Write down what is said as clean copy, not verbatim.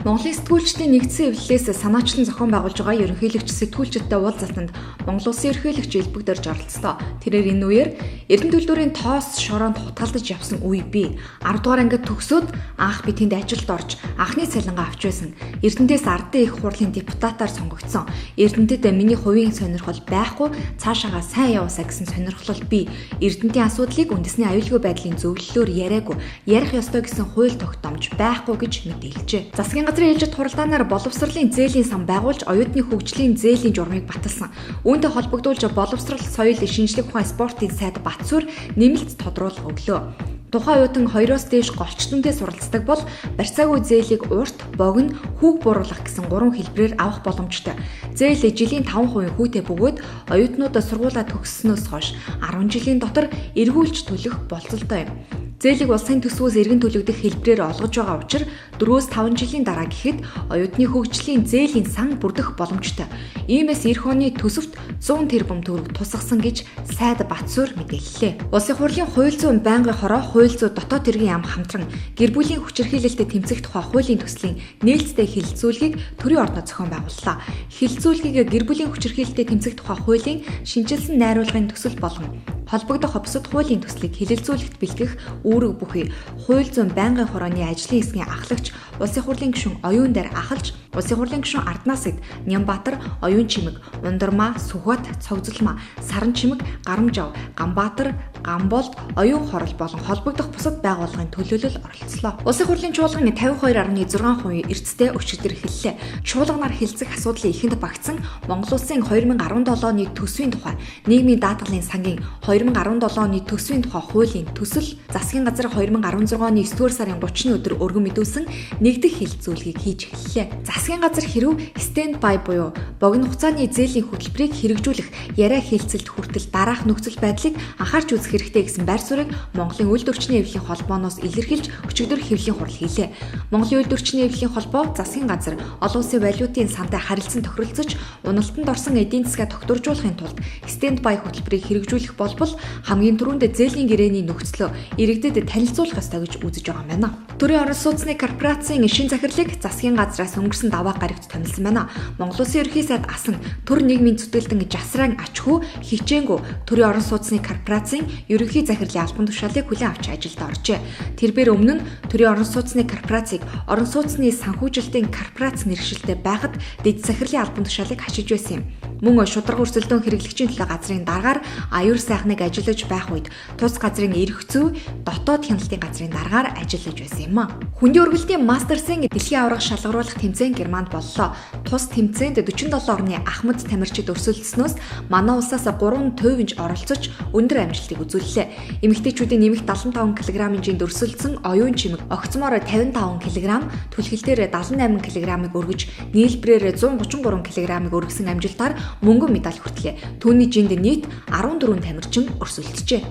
Монголын сэтгүүлчдийн нэгдсэн эвлэлээс санаачлан зохион байгуулж байгаа ерөнхийлөгч сэтгүүлчидтэй уулзалтанд Монгол Улсын ерөнхийлөгч элбэг дорж оролцлоо. Тэрээр энэ үеэр Эрдэнэ төлдүүрийн тоос шороонд хутгалдаж явсан үе бий. 10 дугаар ангид төгсөөд анх би тэнд ажилд орж анхны цалингаа авч байсан. Эрдэнтээс ардын их хурлын депутатаар сонгогдсон. Эрдэнтэд миний хувийн сонирхол байхгүй, цаашаагаа сайн яваасаа гэсэн сонирхол бий. Эрдэнтийн асуудлыг үндэсний аюулгүй байдлын зөвлөлөөр яриаггүй, ярих ёстой гэсэн хууль тогтоомж байхгүй гэж мэдээлжээ. Засгийн газрын ээлжит хуралдаанаар боловсролын зээлийн сан байгуулж оюутны хөгжлийн зээлийн журмыг баталсан. Үүнтэй холбогдуулж боловсрол, соёл, шинжлэх ухаан, спортын сайд Батсүр нэмэлт тодруулга өглөө. Тухайн оюутан 2-оос дээш голчтонтэй суралцдаг бол барьцаагүй зээлийг урт, богино, хүүг бууруулах гэсэн гурван хэлбэрээр авах боломжтой. Зээл жилийн 5% хүүтэй бөгөөд оюутнуудаа сургуулаа төгссөнөөс хойш 10 жилийн дотор эргүүлж төлөх болцолтой юм. Зээлийг улсын төсвөөс эргэн төлөгдөх хэлбэрээр олгож байгаа учир 4-5 жилийн дараа гэхэд оюутны хөгжлийн зээлийн сан бүрдэх боломжтой. Иймээс эх оны төсөвт 100 тэрбум төгрөг тусгасан гэж сайд Батсуур мэдээллээ. Улсын хурлын хууль зүйн байнгын хороо хууль зүй дотоод хэргийн яам хамтран гэр бүлийн хүчирхийлэлтэд тэмцэх тухай хуулийн төслийн нээлттэй хэлэлцүүлгийг төрийн ордонд зохион байгууллаа. Хэлэлцүүлгийг гэр бүлийн хүчирхийлэлтэд тэмцэх тухай хуулийн шинэчилсэн найруулгын төсөл болон холбогдох бусад хуулийн төслийг хэлэлцүүлэхэд бэлтгэх үүрэг бүхий хууль зүйн байнгын хорооны ажлын хэсгийн ахлагч Улсын хурлын гишүүн Оюун дээр ахалж Улсын хурлын гишүүн Арднаас эд Нямбатар, Оюун Чимэг, Ундармаа, Сүхбат, Цогцолмаа, Саран Чимэг, Гарамжав, Ганбаатар, Гамболд, Оюун Хорол болон холбогдох бусад байгууллагын төлөөлөл оролцлоо. Улсын хурлын чуулган 52.6% эрсдээ өчигдөр эхэллээ. Чуулганаар хэлцэх асуудлын ихэнд багтсан Монгол Улсын 2017 оны төсвийн тухай нийгмийн даатгалын сангийн 2017 оны төсвийн тухай хуулийн төсөл засгийн газар 2016 оны 9-р сарын 30-ны өдөр өргөн мэдүүлсэн нэгдэх хэлэлцүүлгийг хийж эхэллээ. Засгийн газар хэрв stand by буюу богино хугацааны зээлийн хөтөлбөрийг хэрэгжүүлэх яриа хэлцэлд хүртэл дараах нөхцөл байдлыг анхаарч үзэх хэрэгтэй гэсэн байр суурийг Монголын үйлдвэрчний эвлэлийн холбооноос илэрхийлж өчигдөр хэвлэлийн хурал хийлээ. Монголын үйлдвэрчний эвлэлийн холбоо засгийн газар олон улсын валютын сантай харилцан тохиролцож уналтанд орсон эдийн засгаа тогтворжуулахын тулд stand by хөтөлбөрийг хэрэгжүүлэх болбол хамгийн түрүүнд зээлийн гэрээний нөхцлөө иргэдэд танилцуулах ёстой гэж үзэж байгаа юм байна. Төрийн орон сууцны корпорацийн шин захирлыг засгийн газраас өнгөрсөн даваа гарагт томилсон байна. Монгол Улсын ерөнхий сайд асан төр нийгмийн зүтгэлдэн Жасран Ачхүү хичээнгүй төрийн орон сууцны корпорацийн ерөнхий захирлын албан тушаалыг хүлээн авч ажилд оржээ. Тэрбээр өмнө нь төрийн орон сууцны корпорацийг орон сууцны санхүүжилтийн корпорац нэршилтэй байхад дэд захирлын албан тушаалыг хашиж байсан юм. Мөн шударга өрсөлдөөн хэрэглэгчийн төлөө газрын даргаар аюур сайхныг ажиллаж байх үед тус газрын эрх зүй дотоод хяналтын газрын даргаар ажиллаж байсан юм а. Хөндийн өргөлтийн мастерсын дэлхийн аварга шалгаруулах тэмцээн Германд боллоо. Тус тэмцээнд 47 орны ахмад тамирчид өрсөлдснөөс манай улсаас 3 төвөнж оролцож өндөр амжилтыг үзүүллээ. Эмэгтэйчүүдийн нэмэх 75 кг-ын жинд өрсөлдсөн Оюун Чимэг огцмоор 55 кг, түлхэлтээр 78 кг-ыг өргөж, нийлбэрээр 133 кг-ыг өргөсөн амжилтаар мөнгөн медаль хүртлээ. Түүний жинд нийт 14 тамирчин өрсөлдөжээ.